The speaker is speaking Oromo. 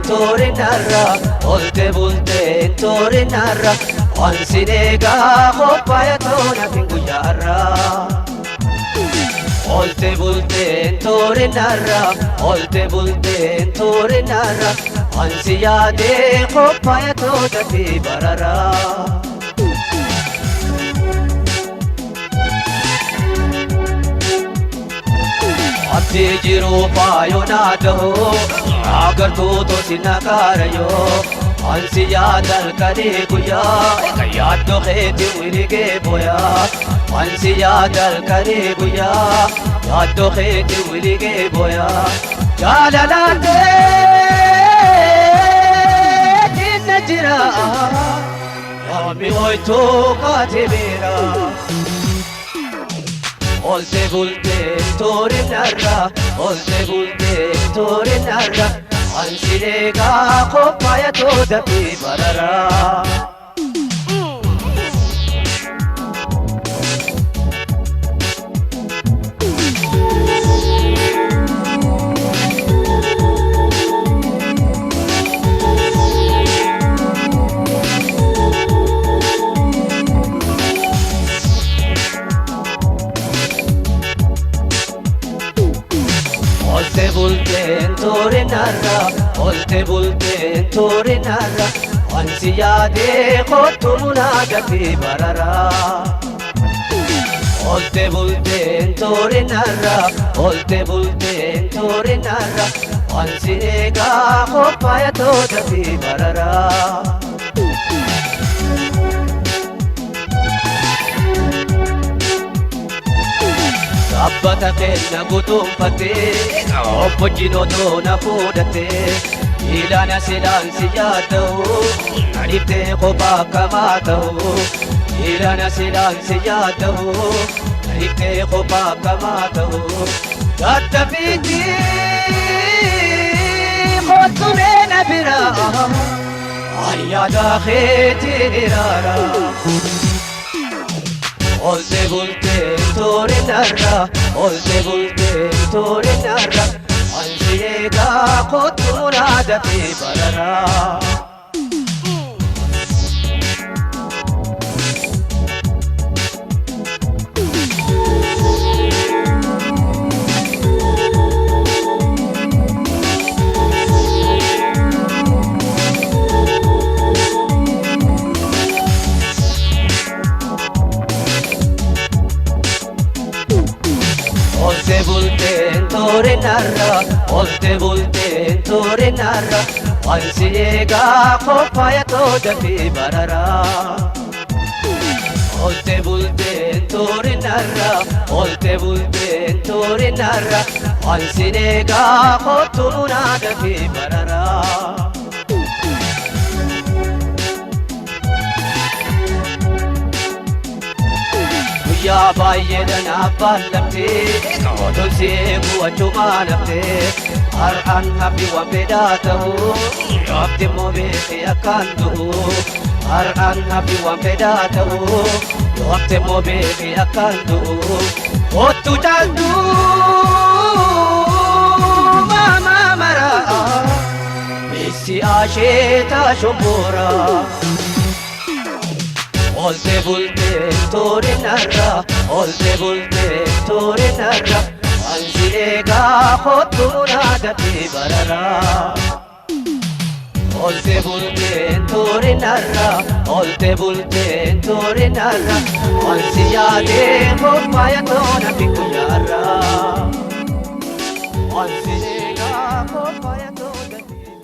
Toorinarra, oolte bultee toorinarra, wansi eegaa qophaa'e toona fi guyyaarra. Oolte bultee toorinarra, oolte bultee toorinarra, wansi yaadee qophaa'e toona fi barara. Abdii jiruu faayoo naa ta'uu agartuu tosi na kaarayoo ansi yaadal kadhee guyyaa yaaddoo keetii wiligee booyaa ansi yaadal kadhee guyyaa yaaddoo keetii wiligee booyaa jaalalaatee na jira yaami hoytuu kaatee beera. Oolte bultee toorinarra, oolte bultee toorinarra, ansi eegaa qophaa'e tooda fi barara. Oolte bultee toorinarra, oolte bultee toorinarra, ansi yaadee kottu munaa fi barara. Oolte bultee toorinarra, oolte bultee toorinarra, ansi eegaa qophaa'e tooda fi barara. Dhaabbata keenya guutumfattee obbo Jinotoo na fuudhattee ilaana silaan si yaada'u na dhiftee kophaa akkamaa ta'u ilaana silaan si yaada'u na dhiftee kophaa akkamaa ta'u dadhabiitii kottumee na bira ayyaada keetiin iraara. Oolte bultee toorinarra, oolte bultee toorinarra, ansi eegaa kottu munaada fi barara. Oolte bultee toorinarra, oolte bultee toorinarra, ansi eegaa qophaa'e tooda fi barara. Oolte bultee toorinarra, oolte bultee toorinarra, ansi eegaa kottu munaada fi barara. Guyyaa baay'eedhaan abbaan laftee otoon si eegu achumaan haftee har'aan hafi waan fedhaa ta'u yoofti immoo beekee akkaan du'u har'aan hafi waan fedhaa ta'u yoofti immoo beekee akkaan du'u kottu caaltuu maamaa maraa beeksi asheetaa shomboraa. Oolte bultee toorinarra, oolte bultee toorinarra, ansi eegaa kottu munaada fi barara. Oolte bultee toorinarra, oolte bultee toorinarra, ansi yaadee qophaa'e toona fi guyyaarra. Ansi eegaa qophaa'e.